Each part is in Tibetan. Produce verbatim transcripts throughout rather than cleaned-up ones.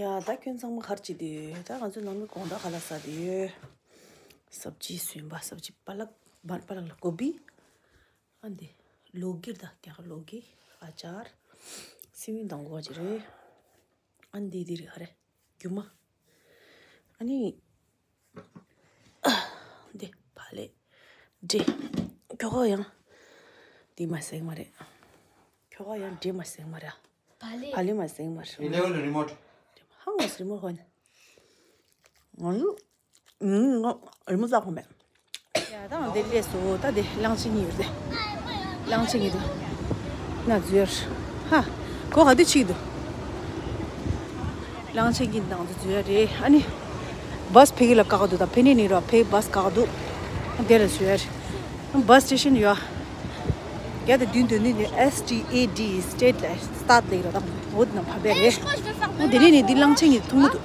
ཡ་ད་ཁྱོད་ཚང་མ་ག་རེ་བྱེད་དེ་ཡོད། ད་ང་ཚོ་ནང་མི་དགོང་དག་ག་ལ་ཟ་དེ་ཡོད། སབ་ཇི་སུན་པ་སབ་ཇི་པ་ལག་པ་ལག་ལ་ཀོ་བི། ཨ་འདི་ལོ་གིར་ད་རྒྱ་གར་ལོ་གི་ཨ་ཅར། སི་མིང་དང་གོ་བ་ཅི་རེད། ཨ་འདི་འདི་རེད་ཧ་རེ་རྒྱུ་མ། ཨ་ནི། འདི་བག་ལེབ། འབྲས། ཁྱོ་ག་ཡང་། འདི་མ་ཟེག་མ་རེད། ཁྱོ་ག་ཡང་འབྲས་མ་ཟེག་མ་རེད། བག་ལེབ། བག་ལེབ་མ་ཟེག་མ་རེད། Eleven remote. ཧང་ངོ་རི་མོ་ཧོན། ང་ཡུ། ང་རི་མོ་ཙག་ཧོན་མེད། ཡ་ད་འདི་ལས་སོ་ད་འདི་གླང་ཆེན་གཉིས་ཡོད་དེ། གླང་ཆེན་གཉིས་དེ། ན་འཛུལ་ཡར། ཧ། གོ་ག་དུས་ཆིག་འདུག་གླང་ཆེན་གྱི་ནང་དུ་འཛུལ་ཡ་རེད། ཨ་ནི། བཱས་ཕ་གི་ལ་བཀག་འདུག་ད་ཕ་ནི་ནི་རོ་ཕ་གི་བཱས་བཀག་འདུག་དེ་ལ་འཛུལ་ཡ་རེད། བཱས་སི་ཊེ་ཤན་ཡོད། རྒྱ་དེ་མདུན་དུ་ནི་ནི་S T A D སི་ཊེ་ཊི་ལ་སི་ཊར་ཊི་ལེགས་རོ་དང་འོ་དེ་ནང་ཕབ་པ་རེད། འོ་དེ་ནི་ནི་འདི་གླང་ཆེན་གྱི་ཐུང་མོ་འདུག་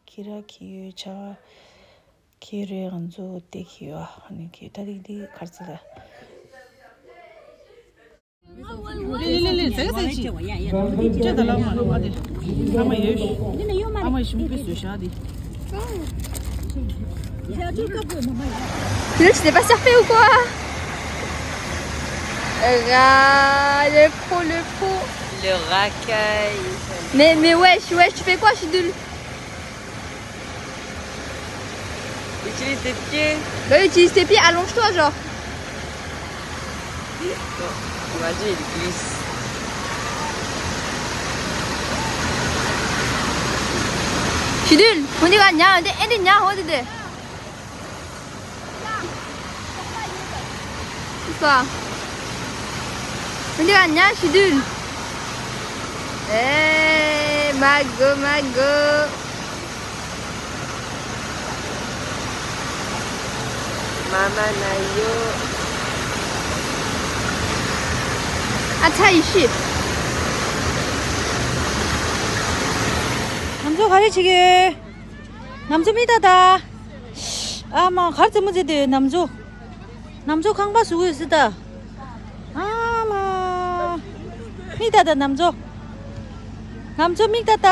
ཁྱི་ར་ཁྱི་ཡོད་ཆ། ཁྱི་རེ་ང་ཚོ་དེ་ཁྱི་ཡོད་ཨ་ནི་ཁྱི་ད་རིག་འདི་ཁར་ཚི་ལ། ལེ་ལེ་ལེ་ལེ་ཟེར་ཟེར་ཅི། ཅི་ད་ལ་མ་ལ་བ་དེ། ཨ་མ་ཡོད་ཤི། ཨ་མ་ཡོད་ཤི་མི་པི་བཟོས་ཤ་དེ། Tu sais, tu t'es pas surfé ou quoi? Ah, le pro, le pro. Le racaille. Mais, mais wesh, wesh, tu fais quoi, Shidul? Utilise tes pieds. Bah, utilise tes pieds, allonge-toi, genre. Bon, on va dire, il glisse. Shidul, on y va, nya, de, de, nya, ho, de, de. C'est quoi? On y va, nya, Shidul. Eh, mago, mago. Mama nayo. Attends ici. ནམ་ཚོ་ག་རེ་བྱེད་ཀྱི་ཡོད། ནམ་ཚོ་མིག་ལྟ་ད། ཨ་མ་གར་ཙི་མོ་ཙི་དེ་ནམ་ཚོ། ནམ་ཚོ་ཁང་པ་བཟོ་གི་ཡོད་སྲིད་ད། ཨ་མ། མིག་ལྟ་ད་ནམ་ཚོ། ནམ་ཚོ་མིག་ལྟ་ད།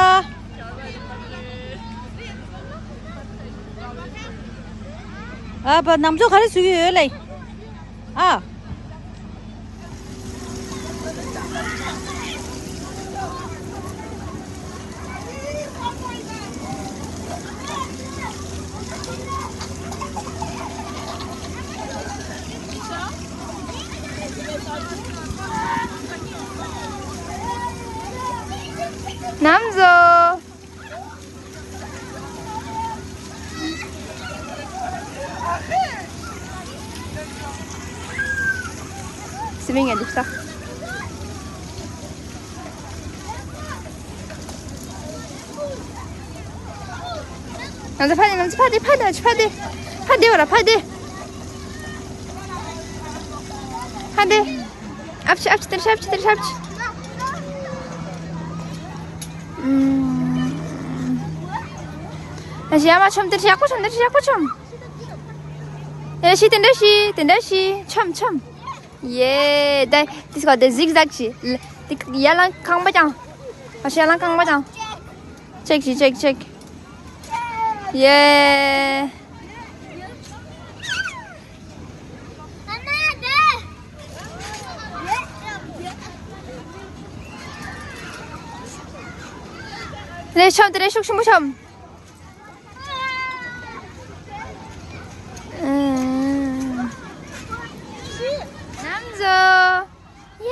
ཨ་ཕ་ནམ་ཚོ་ག་རེ་བཟོ་གི་ཡོད་ལེ། ཨ། ནམ་ཚོ། སི་མིང་ཡང་འདུག་ས། ང་ཚོ་ཕ་དེ་ང་ཚོ་ཕ་དེ་ཕ་དེ་ཕ་དེ་ཕ་དེ་བ་ར་ཕ་དེ། ཕ་དེ། ཨབ་ཆི་ཨབ་ཆི་ཏིར་ཤ་ཨབ་ཆི་ཏིར་ཤ་ཨབ་ཆི། ཨུམ། ཨ་ཞི་ཡ་མ་ཆོམ་ཏིར་ཤ་ཡག་པོ་ཆོམ་ཏིར་ཤ་ཡག་པོ་ཆོམ། ཨེ་ཤི་དེ་འདྲ་ཤི་དེ་འདྲ་ཤི་ཆོམ་ཆོམ། ཡེ་དེ་དེ་སྐོར་དེ་ཟིག་ཟག་ཤི། དེ་ཡ་ལང་ཁང་པ་ཅང་། ཨ་ཞི་ཡ་ལང་ཁང་པ་ཅང་། ཅེག་ཤི་ཅེག་ཅེག། ཡེ། རེ་ཆོམ་དེ་རེ་ཤུགས་ཆེན་པོ་ཆོམ། ཨུམ། ནམ་ཚོ། ཡེ།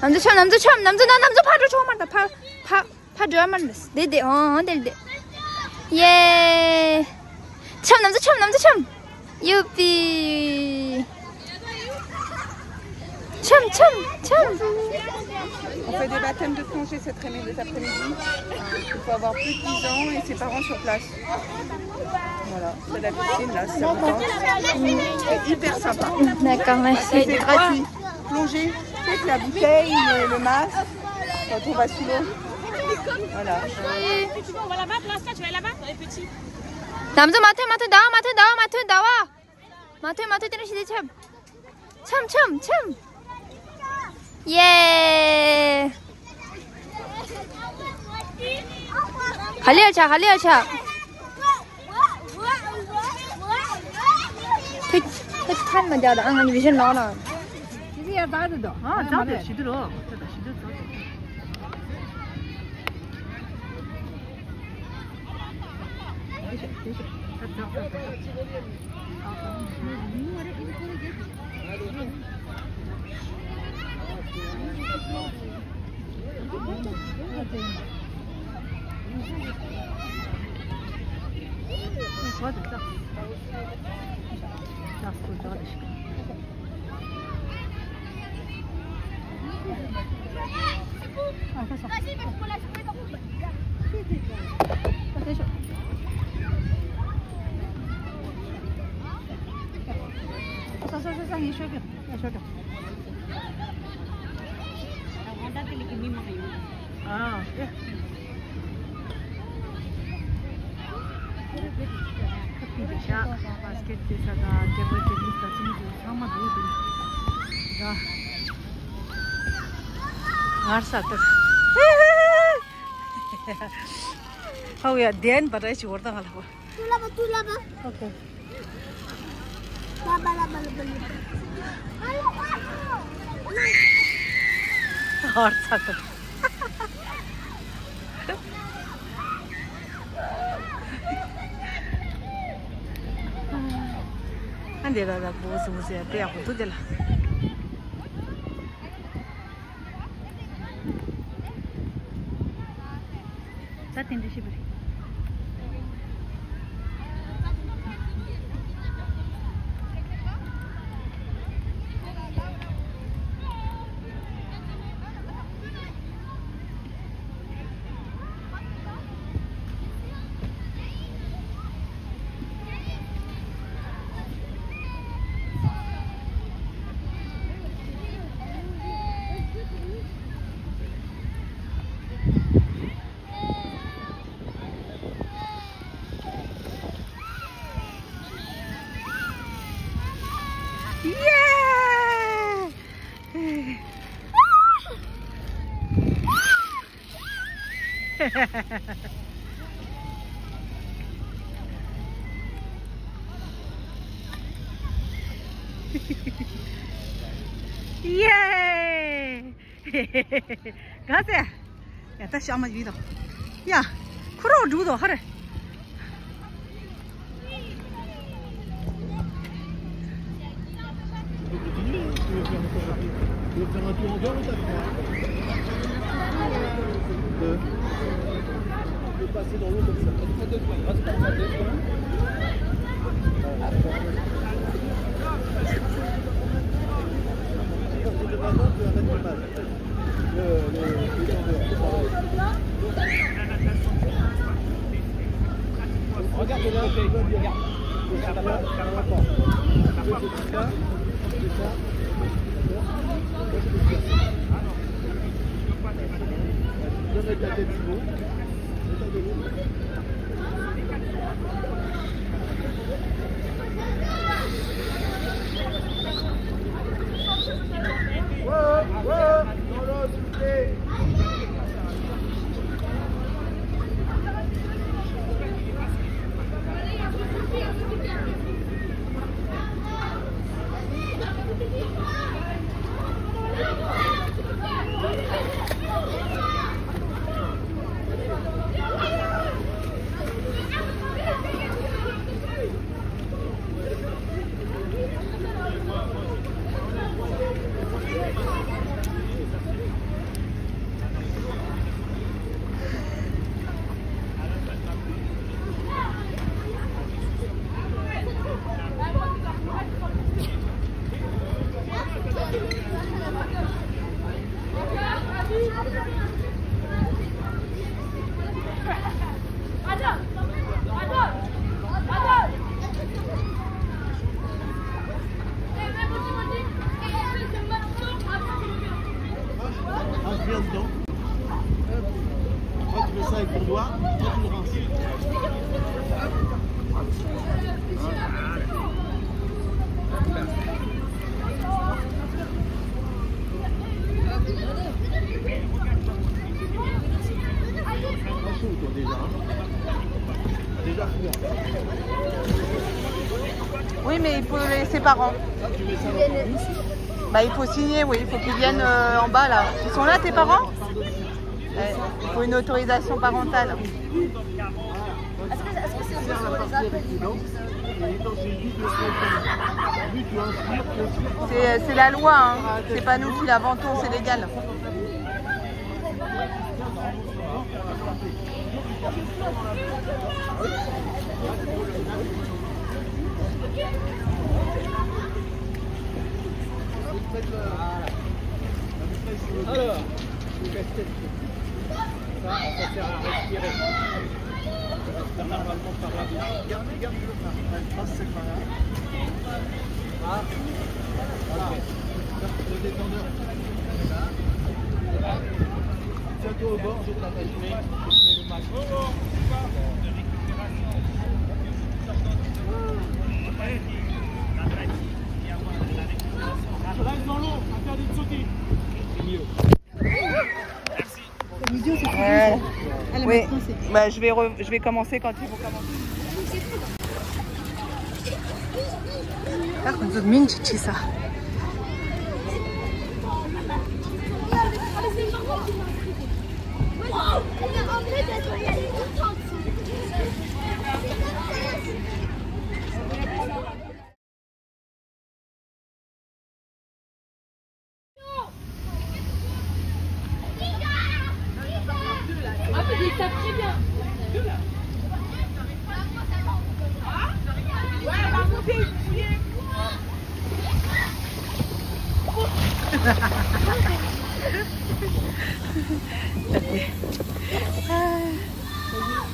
ཨུམ། ནམ་ཚོ་ཆོམ་ནམ་ཚོ་ཆོམ་ནམ་ཚོ་ནམ་ཚོ་ཕར་འགྲོ་ཆོག་མ་རེད་ཕར་ཕར། ཕར་འགྲོ་མ་འདུག་དེ་དེ་ཨོ་དེ་དེ། ཡེ། ཆོམ་ནམ་ཚོ་ཆོམ་ནམ་ཚོ་ཆོམ། ཡུ་པི། ཆོམ་ཆོམ་ཆོམ། On fait des baptêmes de plongée cette après-midi. Il faut avoir plus de dix ans et ses parents sur place. Voilà, c'est la piscine là, si ça vous tente. C'est hyper sympa. D'accord, merci. Et c'est gratuit. Plongée. Avec la bouteille, le, le masque, quand on va sous l'eau. Voilà. Tu vas là-bas, pour l'instant, tu vas là-bas, dans les petits. Damzu, ma thoi, ma thoi, dawa, ma thoi, dawa, ma thoi, dawa. Ma thoi, ma thoi, tene shide cham. Cham, cham, cham. Yay. Khali acha, khali acha. Thoi, thoi, than ma jada, ang ani vision lo na. Sidi ya da do. Ha, da do, sidi ro. Da do, sidi ro. ཤ་བ་སི་ཀེ་ཊི་རྩེ་ས་དང་ཊེ་བལ་ཊེ་ནི་སི་དང་ཚང་མ་འདུག་འདུག་ང་ས་ཏོ། ཧའུ་ཡ་དེན་བ་ར་ཅི་བར་དང་ལ་བ། ཏུ་ལ་བ་ཏུ་ལ་བ། ཨོ་ཁེ། ཧར་ཚ་ཏོ། ཨ་འདི་ལ་ལ་བོ་སུ་སེ་དེ་ཡག་པོ་འདུག་དེ་ལ། ད་དེ་འདྲ་ཞིག་རེད། ཡེ། ག་ཚད། ཡ་ད་ཤ་མ་ཡིན་དང་། ཡ། ཁོ་རོགས་འགྲུག་དང་ཧ་རེ། Regarde là, tu vois bien. Regarde là. Donne avec la tête du mot. Viens dedans. Toi, tu mets ça avec ton doigt, toi, tu le rinces. Pas chaud, toi, déjà, hein. Déjà froid. Oui, mais il faut les, ses parents. Bah, il faut signer, oui, il faut qu'ils viennent euh, en bas là. Ils sont là, tes parents ? Ouais, il faut une autorisation parentale. Est-ce que est-ce que c'est autorisable ? C'est c'est la loi, hein. C'est pas nous qui l'inventons, c'est légal. Alors, ça, ça sert à respirer. Normalement par la bouche. Regarde, regarde, je le fais. Ouais, je pense que c'est pas là. Ah. Ok. Le détendeur. Tiens-toi au bord, je t'attache. Je mets le masque. Je reste dans l'eau, interdit de sauter. C'est mieux. Vidéo, c'est toujours ça. Elle aime Oui. Français. Bah, je vais re- je vais commencer quand ils vont commencer.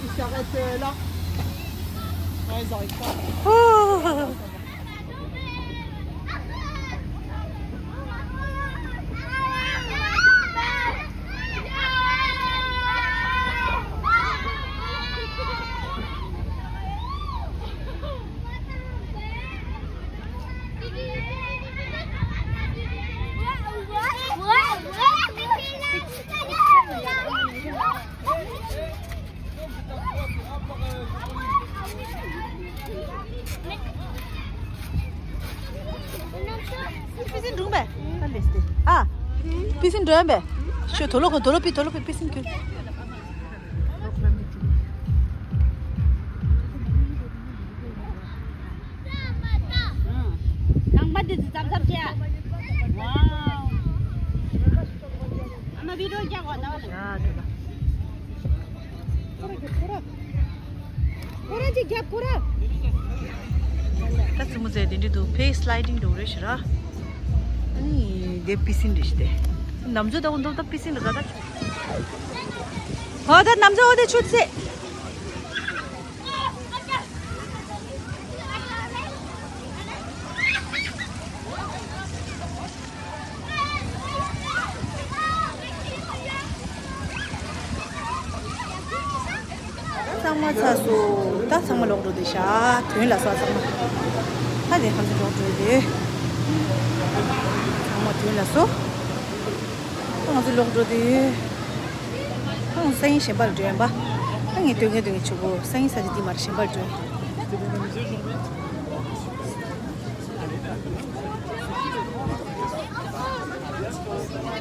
Il s'arrête euh, là. Ouais, ils arrivent pas. ཨ། པི་སིན་འགྲོ་ཡ་མེད། ཤོད། དོ་ལོ་ཁོ་དོ་ལོ་པི་དོ་ལོ་པི་པི་སིན་ཁྱོད། ནང་པ་འདི་ཙམ་ཙམ་བྱས། ཨ་མ་བི་ཌིའོ་རྒྱག་གོ་ད་བ། ཁོ་རང་ཅིག་རྒྱབ་ཁོ་རང་། ད་ཙི་མོ་ཚེ་དེ་འདྲི་འདུག་ཕེ་སི་ལའི་ཌིང་འགྲོ་རེད་ཤི་ར། ཨ་ནི་དེ་པི་སིན་རེད་ཤི་དེ། ནམ་ཚོད་ད་འོ་འདུག་ད་པི་སིན་རེད་ག་ད། ཧོ་ད་ནམ་ཚོད་འོ་དེ་ཆུ་ཚེ། ཚང་མ་ཚར་སོང་། ད་ཚང་མ་ལོག་འགྲོ་དེ་ཤག་དོན་ལ་སོ་ཚང་མ། ད་དེ་ཁམས་སུ་ལོག་འགྲོ་དེ། ཚང་མ་དོན་ལ་སོ། ང་ཚོ་ལོག་འགྲོ་དེ། ཁོང་སང་ཉིན་གཞན་པ་ལ་འགྲོ་ཡིན་པ། ད་ངས་སྟོན་མཁན་སྟོན་མཁན་ཆུ་བོ་སང་ཉིན་ས་ཆ་འདི་མར་གཞན་པ་ལ་འགྲོ་ཡིན།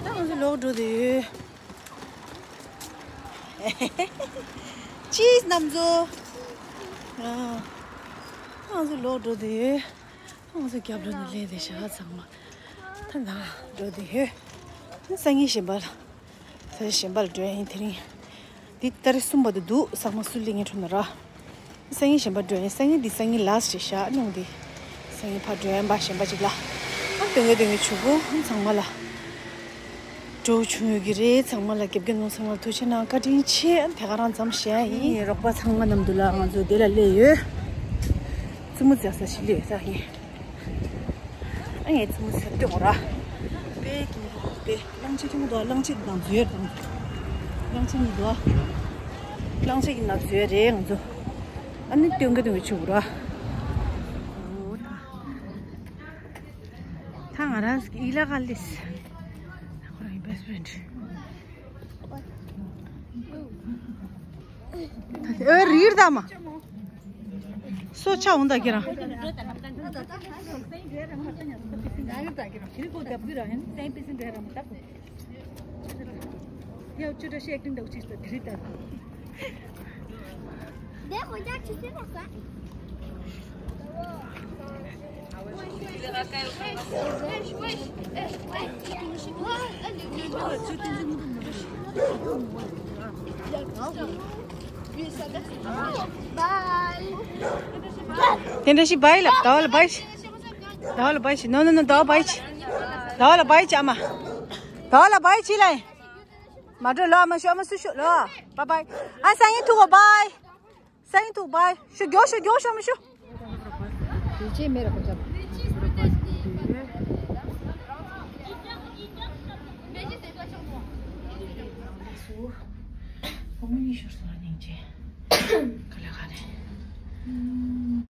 ད་ང་ཚོ་ལོག་འགྲོ་དུས། ཅིས་རྣམ་ཚོ། ང་ཚོ་ལོག་འགྲོ་དུས། ང་ཚོ་རྒྱབ་ལོགས་ནས་སླེབས་ཏེ་བཞག་ཚང་མ། ད་ནང་འགྲོ་དེ་ཡོད། སང་ཉིན་གཞན་པ་ལ། ས་ཆ་གཞན་པ་ལ་འགྲོ་ཡ་ཡིན་དེ་རིང་། འདི་ཏ་རིག་གསུམ་པ་དུ་འདུག་ཚང་མ་སུ་སླེབས་མཁན་འཕྲོ་ན་ར། སང་ཉིན་གཞན་པ་འགྲོ་ཡ་ཡིན། སང་ཉིན་འདི་སང་ཉིན་ལ་སི་ཊི་རེད་ཤག་སྙུང་འདི། སང་ཉིན་ཕར་འགྲོ་ཡ་ཡིན་པ་གཞན་པ་ཅིག་ལ། ཨ་སྟོན་གི་སྟོན་གི་ཆུ་བོ་ཚང་མ་ལ། འགྲོ་བྱུང་ཡོད་ཀྱི་རེད། ཚང་མ་ལ་རྒྱབ་ཀྱི་ནང་ཚང་མ་ལ་ཐུགས་རྗེ་གནང་། བཀའ་དྲིན་ཆེ། ཨ་དེ་ག་རང་མཚམས་བཞག་ཡིན། ཡིན་རོགས་པ་ཚང་མ་མཉམ་དུ་ལ་ང་ཚོ་དེ་ལ་སླེབས་ཡོད། ཙི་མོ་འཛེག་ས་ཞིག་སླེབས་ས་ཡིན། ཨ་ངས་ཙི་མོ་འཛེག་སྟེ་འོ་ར། དཔེ་སྐྱིད་པོ། དེ་གླང་ཆེན་ཆུང་ངུ་འདུག་གླང་ཆེན་ནང་འཛུལ་ཡོད་དང་། གླང་ཆེན་གྱི་འདུག་གླང་ཆེན་གྱི་ནང་འཛུལ་ཡོད་རེད་ང་ཚོ། ཨ་ནི་སྟོན་གི་སྟོན་གི་ཆུ་བུར་བ། ད་ང་རང་ཚོ་གི་ཨི་ལ་ཀ་ལིས། ཁོ་རང་གི་best friend། ཨེ་རིར་ད་མ། སོ་ཆ་འོང་ད་ཁྱེད་རང་། དེ་འདྲ་ཞིག་བའི་ལབ། ཟླ་བ་ལ་བའི་ཞིག་ཟླ་བ་ལ་བའི་ཞིག no no no ཟླ་བ་བའི་ཞིག་ཟླ་བ་ལ་བའི་ཞིག་ཨ་མ། ཟླ་བ་ལ་བའི་ཞིག་ལ། མ་འགྲོ་ལོ། ཨ་མ་ཤོ། ཨ་མ་སུ་ཤོ་ལོ། bye bye ཨ་སང་ཉིན་ཐུག་གོ bye། སང་ཉིན་ཐུག bye ཤོ། མགྱོགས་ཤོ། མགྱོགས་ཤོ། ཨ་མ་ཤོ། དེ་ཅེས་མེད་ར་ཁོ་ཅག